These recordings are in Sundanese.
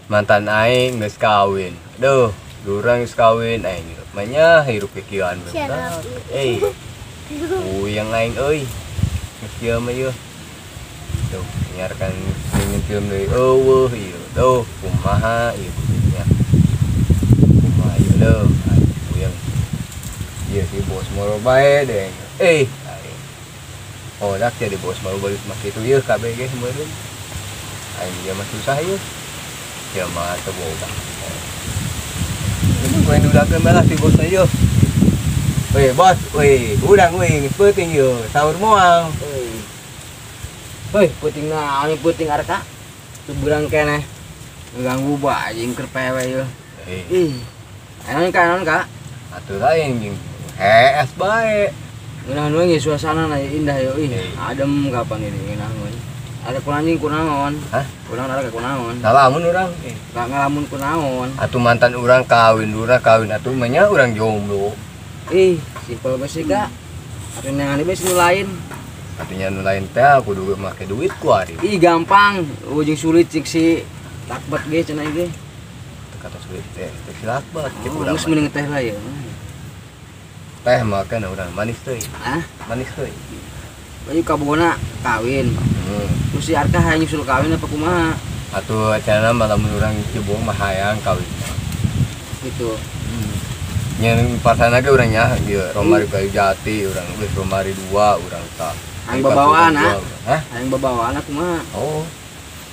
Mantan aing geus kawin. Duh, urang geus kawin aing hirup mah nya hirup kikieuan bae. Eh. Puyeng aing euy. Geus kieu mah ieu. Duh, nyiarkan ingin film deui eueuh ieu. Duh, kumaha ieu nya. Kumaha ieu duh, aing puyeng. Ieu si bos moro bae deh. Eh, aing. Oh, dak jadi bos moro bae mah kitu ieu kabeh ge meureun. Aing ieu mah susah ieu. Ya mah teu boga. Ini gue udah malah si bosnya yo. Weh bos, weh, urang weh geus peuting yo, sahur moal. Hoi, peuting naon peuting arka? Tuburang keneh. Ngeganggu bae anjing keur pewe yo. Ih. Naon ka naon ka? Atuh lain jeung hees bae. Ngeunah we suasana na indah yo ih. Adem kapan ini ngeunah we. Ada ku anjing kunaon? Hah? Urang ada kunaon? Ngalamun urang. Ngalamun kunaon? Atuh mantan urang kawin, urang kawin atuh mah nya urang jomblo. Ih, simpel bae sih kak. Atuh neangan bae nu lain. Atuh nu lain teh kudu make duit ku ari. Ih, gampang. Ujung sulit cik si lakbat ge cenah ge. Teu kata sulit teh, cik si lakbat cik urang. Geus mending teh lah ya. Teh mah kan urang manis teuing. Hah? Manis teuing. Ayo kabogona kawin. Terus si Arka hayang nyusul kawin apa kumaha? Atuh acarana mah lamun urang cibung mah hayang kawin. Gitu. Nya parsana ge urang nya ieu Romari Kayu Jati urang geus Romari 2 urang tah. Hayang babawaan ah. Hah? Hayang babawaan kumaha? Oh.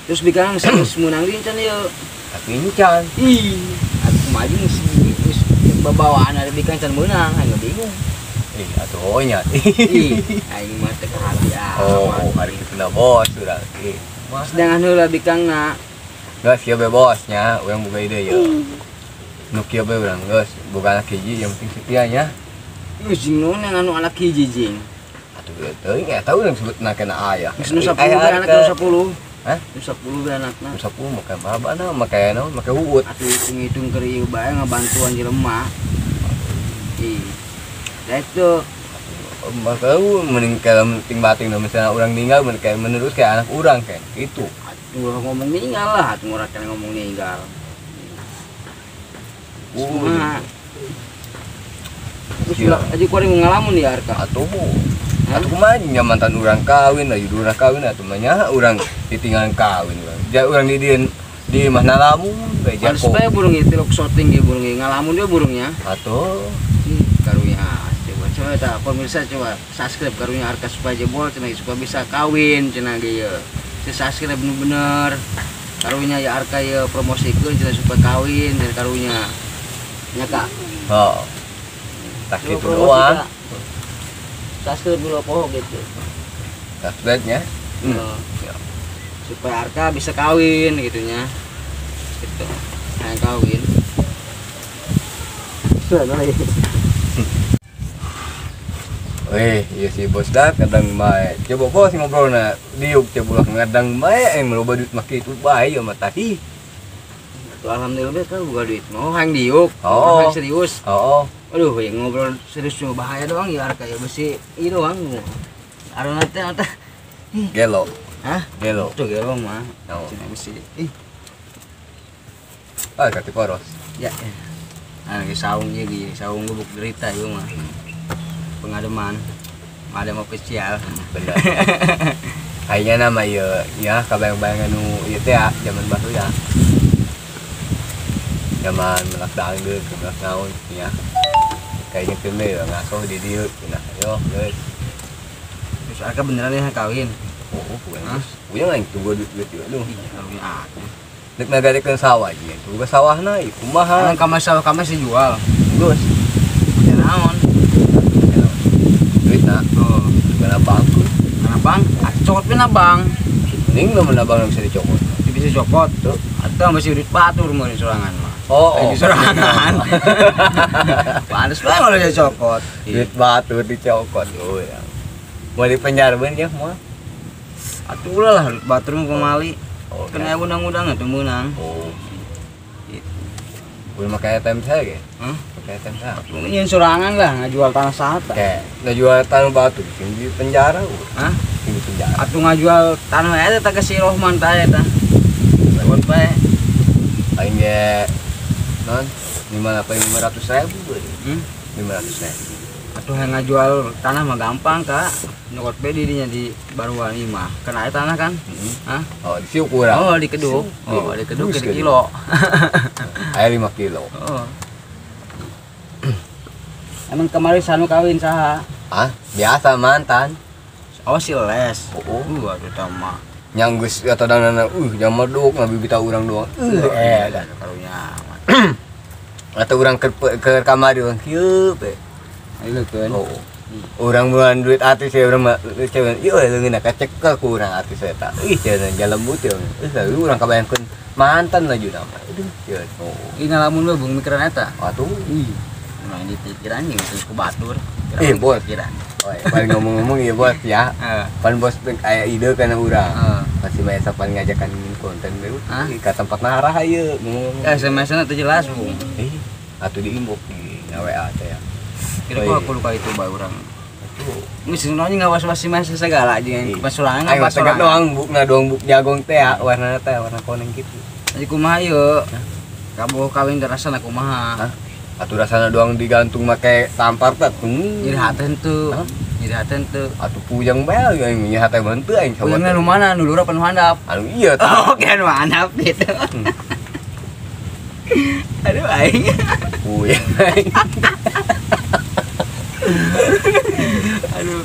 Terus bikang geus meunang deui can ieu. Tapi encan. Ih, atuh kumaha jeung geus babawaan ada bikang can meunang, aing bingung. Ih, atuh oh nya. Ih, aing mah teu kahati ah. Oh, hari kitu na bos urang. Ih, mah sedangkan heula bikangna. Geus kieu be bos nya, urang boga ide ieu. Nu kieu be urang geus boga anak hiji yang penting setia nya. Ih, jeung naon yang anu anak hiji jeung. Atuh ieu teuing eta urang sebutna kana ayah. Geus nu 10 be anak nu 10. Hah? Nu 10 be anakna. Nu 10 make babana make naon make huut. Atuh hitung-hitung keur ieu bae ngabantuan jelema. Ih. Da itu maka mending kalau penting batin misalnya orang meninggal kayak menerus kayak anak orang kayak gitu. Atuh ngomong meninggal lah, atuh ngurang ngomong meninggal. Terus aja kuari ngalamun ya Arka. Atuh. Atuh kumaha nya mantan urang kawin, ayu urang kawin atuh mah nya urang ditinggalan kawin urang. Ja urang di dieu di mah nalamun bae jago. Harus bae burung ieu tilok shooting ge burung ieu ngalamun dia burungnya. Atuh. Karunya coba coba tak pemirsa coba subscribe karunya Arka supaya jebol cenah supaya bisa kawin cenah ge ieu. Subscribe bener-bener karunya ya Arka ieu promosikeun cenah supaya kawin dari karunya. Nya Kak. Oh. Tak kitu doang. Subscribe dulu poho gitu. Subscribe nya. Ya. Supaya Arka bisa kawin gitunya. Gitu. Nah, kawin. Sudah. Weh, iya si bos dah kadang bae. Coba bos ngobrolna, diuk coba ulah ngadang bae aing loba duit mah kitu bae ieu mah tah. Tuh alhamdulillah kan boga duit mah hayang diuk. Oh, hayang serius. Oh. Aduh, yang ngobrol serius cuma bahaya doang ya Arka ya besi ieu doang. Arana teh teh. Gelo. Hah? Gelo. Tuh gelo mah. Oh. Cina besi. Ih. Ah, kati poros. Ya. Nah, ge saung ieu ge, saung gubuk derita ieu mah. Pengademan ngadem official bener. Kayaknya nama ieu ya kabayang-bayangan nu ieu teh ya zaman baheula ya. Zaman melak dangdut, melak naon ya. Kayaknya teh ya ngasoh di dieu cenah. Yo geus. Terus Arka beneran ya kawin. Oh, geus. Puyeng aing tunggu duit-duit ieu duh. Kawin atuh. Dek nagadekeun sawah ieu. Tunggu sawahna ieu kumaha? Emang kamar sawah kamar sih jual. Geus. Naon? Duit na. Oh, bukan abang. Abang, cokot pin abang. Mending lamun abang bisa dicokot. Bisa cokot tuh. Atau masih duit batur mun sorangan mah. Oh, oh. Sorangan. Pantes bae kalau dia cokot. Duit batur dicokot. Oh ya. Mau di penjara beun ya moal. Atuh ulah lah duit batur mah pamali. Oh, kena undang-undang atuh meunang. Oh. Gitu. Boleh pakai ATM saya ge? Hah? Pakai ATM saya. Mungkin sorangan lah ngajual tanah sahata. Kayak ngajual tanah batu sing di penjara. Hah? Sing di penjara. Atuh ngajual tanah eta teh ka si Rohman tah eta. Lewat bae. ge non 500.000 beuh. 500.000. Atuh yang ngajual tanah mah gampang kak, nyokot be dirinya di baruan imah. Kena air tanah kan? Hah? Oh, di ukuran. Oh, di keduk. Oh, di keduk ke kilo. Air 5 kilo. Oh. Emang kemarin sanu kawin saha? Ah, biasa mantan. Oh, si les. Oh, aduh tama. Nyanggus atau danana, nyameduk ngabibita urang doang. Dan karunya. Atau urang ke kamar urang kieu be. Oh. Orang bulan duit artis ya orang mah cewek ieu leungeunna kacekel ku urang artis eta. Ih cenah jalembut ya. Ih urang kabayangkeun mantan laju nama. Aduh cenah. Oh. Ih ngalamun we bung mikiran eta. Atuh. Ih. Urang dipikiran jeung geus ku batur. Ih bos. Pikiran. Oh, paling ngomong-ngomong ieu bos ya. Pan bos aya ide kana urang. Masih mah eta pan ngajakan konten we. Ka tempat narah ieu ngomong. SMS-na teu jelas bung. Ih, atuh di inbox di WA teh ya. Kira-kira aku luka itu bae urang. Geus nanya ngawas-was mah segala jeung pasurangan ngawas doang bukna doang buk jagong teh ya, warna teh warna koneng gitu. Jadi kumaha ieu? Kaboh kawin teh rasana kumaha? Atuh rasana doang digantung make tampar teh. Nyeri hate henteu. Nyeri hate henteu. Atuh puyeng bae aing nyeri hate mah henteu aing coba. Puyengna nu mana? Nu lurah nu handap? Anu iya tah. Oke, nu handap gitu. Aduh aing. Puyeng aing. Aduh.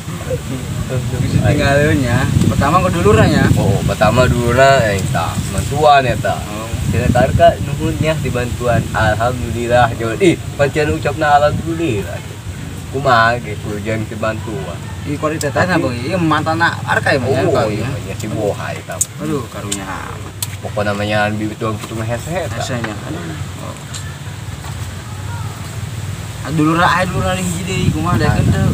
Bisa tinggalin ya. Pertama ke dulurna ya. Oh, pertama dulurna eta mantuan eta. Oh. Cenah tarka nuhun nya dibantuan. Alhamdulillah. Ih, pancen ucapna alhamdulillah. Kumaha ge kudu dibantuan. Ih, kori tetehna bang, ieu mantana arka ya mah. Oh, iya si boha eta. Aduh, karunya. Pokokna namanya bibit doang kitu mah hese eta. Hesenya. Aduh. Oh. Dulur aya dulur hiji deui kumaha daekeun teu?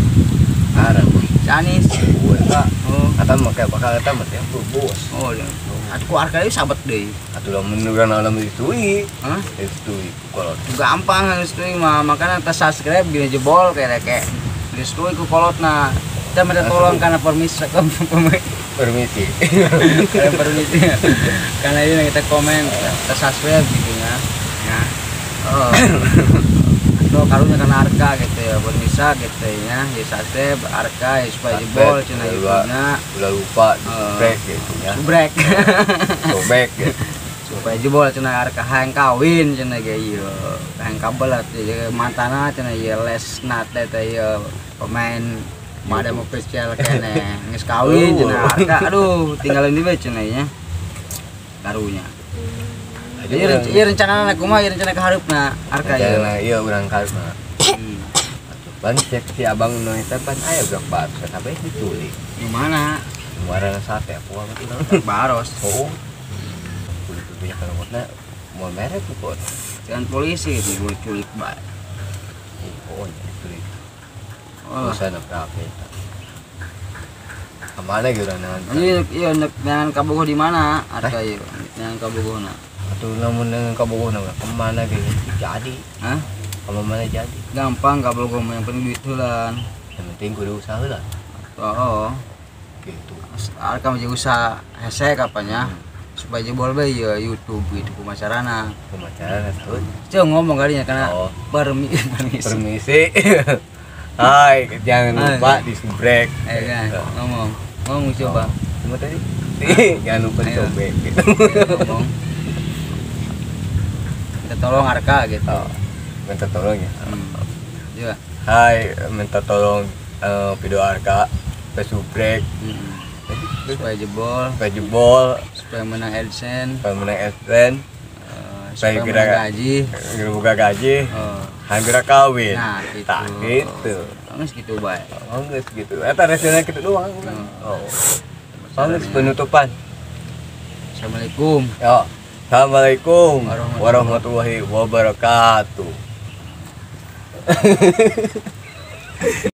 Ara. Si Anis. Eta. Oh. Eta mah kayak bakal eta mah teh bos. Oh, iya. Atuh ku arka ieu sabet deui. Atuh lamun urang alam distui. Hah? Distui ku kolot. Gampang distui mah, makana teh subscribe gini jebol kayak kayak distui ku kolotna. Kita minta tolong karena permisi. Permisi. Karena permisi. Karena ini kita komen, kita subscribe gitu ya. Ya. Oh. Karunya karena arka gitu ya, pemirsa gitu ya, ya subscribe arka ya supaya jebol channel YouTube-nya. Udah lupa break gitu ya. Break. Sobek gitu. Supaya jebol channel arka hayang kawin cenah ge ieu. Hayang kabel atuh mantana cenah ieu les nate teh ieu pemain Madam official keneh geus kawin cenah arka. Aduh, tinggalin di cenah nya. Karunya. Iya rencana kumaha ieu rencana ka hareupna arka ieu. Rencana ieu urang ka hareupna. Atuh pan cek si abang nu eta pan aya budak baros eta bae diculik. Di mana? Warna sate aku amat urang baros. Oh. Kulit punya kalongotna moal mere ku kot. Jangan polisi diculik bae. Oh, diculik. Oh, sana berapa eta? Kemana ge urang nangan? Iya, iya nangan kabogoh di mana arka ieu? Nangan kabogohna. Atuh lamun dengan kabogoh na kemana ge jadi? Hah? Kemana jadi? Gampang kabogoh mah yang penting duit heulan. Yang penting kudu usaha heula. Oh. Gitu. Arka mah usaha hese kapanya supaya jebol bae ya YouTube gitu kumaha carana. Kumaha carana saeun? Ceu ngomong kalinya karena permisi. Permisi. Hai, jangan lupa di subrek. Ayo kan, ngomong. Ngomong coba. Cuma tadi. Jangan lupa disobek gitu. Ngomong. Minta tolong arka gitu. Oh, minta tolong ya. Juga. Hai, minta tolong video arka pesubrek. Supaya jebol, supaya menang AdSense, supaya menang gaji, buka gaji, hampir kawin. Nah, gitu. Tak gitu. Geus gitu bae. Oh, geus gitu. Eta resena kitu doang. Oh. Geus penutupan. Assalamualaikum. Yo. Assalamualaikum warahmatullahi wabarakatuh.